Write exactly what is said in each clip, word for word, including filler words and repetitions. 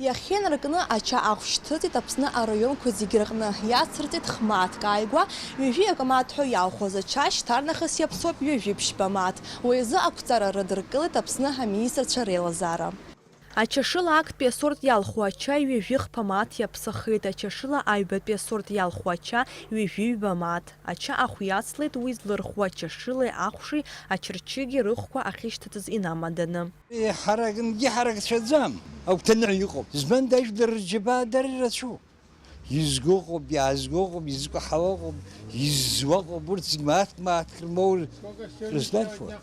Иахьа инаркны ача ахә шьҭыҵит Аԥсны араионқәа зегьы рҟны. Иацырҵеит хмааҭк ааигәа, ҩажәи акы мааҭ ҳәа иалхәаз ача шьҭарнахыс иаԥсоуп ҩажәи ԥшьба мааҭ. Уи азы ақәҵара рыдыркылеит Аԥсны аминистрцәа реилазаара. Ачашыла актәи асорт иалху ача ҩажәи хԥа мааҭ иаԥсахеит, ачашыла аҩбатәи асорт иалху ача ҩажәи ҩба мааҭ. Ача ахә иацлеит уи злырхуа ачашылеи ахәшеи ачырчыгьы рыхәқәа ахьышьҭыҵыз инамаданы. Ҳаракынгьы ҳаракцәаӡам, агәҭаны иҟоуп. Избанда ажәлар рџьабаа дара ирацәоуп. Изго ыҟоуп, иаазго ыҟоуп, изкәаҳауа ыҟоуп, иззуа ыҟоуп, урҭ зегь мааҭк-мааҭк рмоур рыздыршәуа.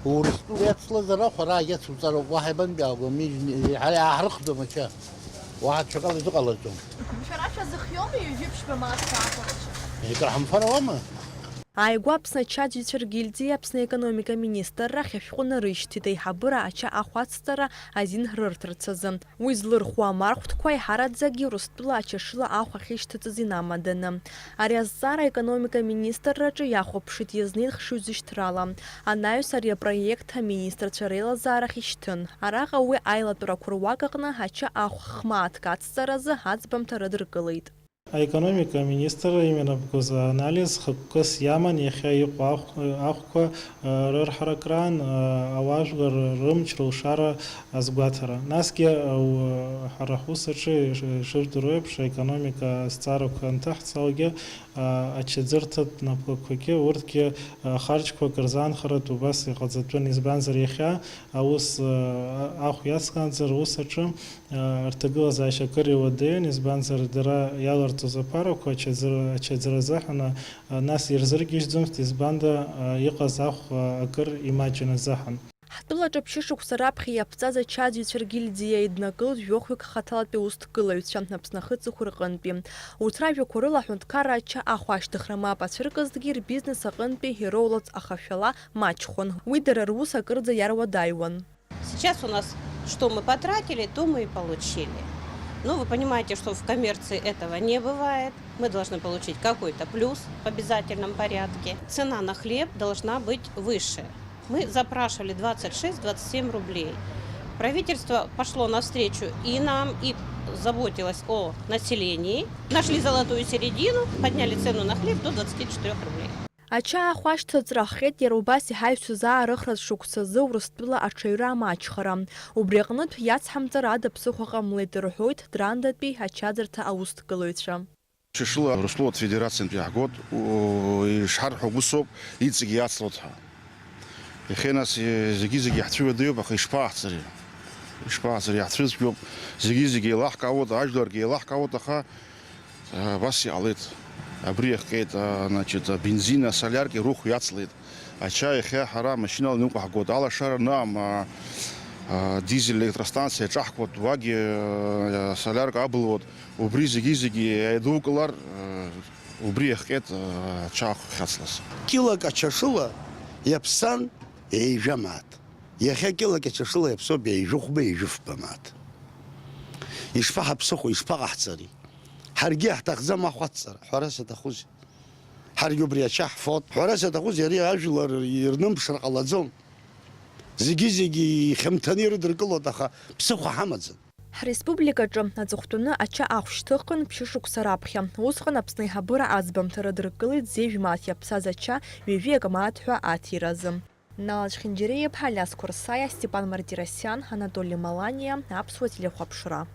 Урыстәыла иацлазар ахә ара иацуҵароуп, уаҳа ибантәи аагәам, ижәны, ҳара иааҳрыхӡом ача. Уаҳа ҽакала изыҟалаӡом. Шәара шәазыхиоума ҩажәи ԥшьба мааҭ шәаахәарча? Икраҳамфар ауама? Ааигәа Аԥсны ачаӡҩцәа ргильдиа Аԥсны аекономика министрра ахь ашәҟәы нарышьҭит аиҳабыра ача ахә ацҵара азин рырҭарц азы. Уи злырхуа амархәҭқәа аиҳараӡакгьы Урыстәыла ачашыла ахә ахьышьҭыҵыз инамаданы. Ари азҵаара аекономика министрраҿы иахәаԥшит иазнеихшыҩ зышьҭрала. Анаҩс ари апроект аминистрцәа реилазаарахь ишьҭын. Араҟа уи аилатәарақәа руак аҟны ача ахә хмааҭк ацҵаразы аӡбамҭа рыдыркылеит. Аекономика аминистрра имҩанаԥгоз анализ хықәкыс иаман иахьа иҟоу ахә-, ахәқәа, э, рырҳаракраан, э, ауаажәлар рымч рылшара азгәаҭара. Насгьы, э, у-, ҳара ҳус аҿы иш-, ишыжәдыруа еиԥш, аекономика азҵаарақәа анҭаҳҵалакгьы, э, ачаӡырҭатә напқәагьы, урҭгьы, э, харџьқәак рзаанхаратә убас иҟаҵатәын, избанзар иахьа аус, э, ахә иацлаанӡа рус аҿы Рҭагылазаашьа акыр иуадаҩын, избанзар, дара иаларҵоз аԥарақәа ачаӡыра-, ачаӡра азыҳәан, нас ирзыргьежьӡомызт, избанда, иҟаз ахә акыр имаҷын азыҳәан. Ҳтәылаҿы ԥшьышықәса раԥхьа иаԥҵаз ачаӡҩцәа ргильдиа иднакылт жәохәҩык хаҭалатәи аусҭгылаҩцәа, Аԥсны ахыҵқәа рҟынтәи. Урҭ ражәақәа рыла, аҳәынҭқарра ача ахә ашьҭыхра мап ацәыркызҭгьы, рбизнес аҟынтәи ироулац ахашәала маҷхон. Уи дара рус акырӡа иаруадаҩуан. Сейчас у нас, что мы потратили, то мы и получили. Ну, вы понимаете, что в коммерции этого не бывает. Мы должны получить какой-то плюс в обязательном порядке. Цена на хлеб должна быть выше. Мы запрашивали двадцать шесть, двадцать семь рублей. Правительство пошло навстречу и нам, и заботилось о населении. Нашли золотую середину, подняли цену на хлеб до двадцати четырёх рублей. Ача ахә ашьҭыҵра ахҟьеит иара убас иҳаҩсыз аарыхратә шықәсазы Урыстәыла аҽаҩра амаҷхара. Убри аҟнытә иацҳамҵар ада ԥсыхәа ҟамлеит рҳәоит Драндатәи ачаӡырҭа аусҭгылаҩцәа. Ҽышыла Урыстәылатә Федерациантәи иаҳгоит, у-, ишҳарҳәо ус ауп, иҵегь иацлоит ҳәа. Иахьа нас, е, зегьы-зегьы иаҳцәыуадаҩуп, аха ишԥаҟаҳҵари? Ишԥаҟаҳҵари? Иаҳцәыцәгьоуп, зегьы-зегьы еилаҳкаауеит, ажәларгьы еилаҳкаауеит, аха Абас иҟалеит. Абри иахҟьеит, а, значит, абензин, асолиарка ирухә иацлеит. Ача иахьа ҳара амашьынала иныҟәаҳгоит. Алашара аныҟам, а, а, дизель электростанциа иаҿаҳкуеит, уагьы, а, солиарка абылуеит. Убри зегьы-зегьы еидукылар, а, убри иахҟьеит, а, ача ахә ахьацлаз. Килак ачашыла иаԥсан ҩажәа мааҭ. Иахьа килак ачашыла иаԥсоуп ҩажәихәба, ҩажәифба мааҭ. Ишԥаҳаԥсыхәо, ишԥаҟаҳҵари? Ҳаргьы иаҳҭахӡам ахә ацҵара, ҳәарас аҭахузеи? Ҳаргьы убри ача ҳфот, ҳәарас аҭахузеи, ари ажәлар ирнымԥшыр ҟалаӡом. Зегьы-зегьы ихьамҭаны ирыдыркылоит, аха ԥсыхәа ҳамаӡам. Ҳреспубликаҿы аҵыхәтәаны ача ахә шьҭыхын ԥшьышықәса раԥхьа. Усҟан Аԥсны аиҳабыра аӡбамҭа рыдыркылеит зежә мааҭ иаԥсаз ача ҩажәи акы мааҭ ҳәа аҭиразы. Нала Чхинџьариа-иԥҳа, Алиас Қәырсаиа, Степан Мартиросиан, Анатоли Маланиа, Аԥсуа телехәаԥшра.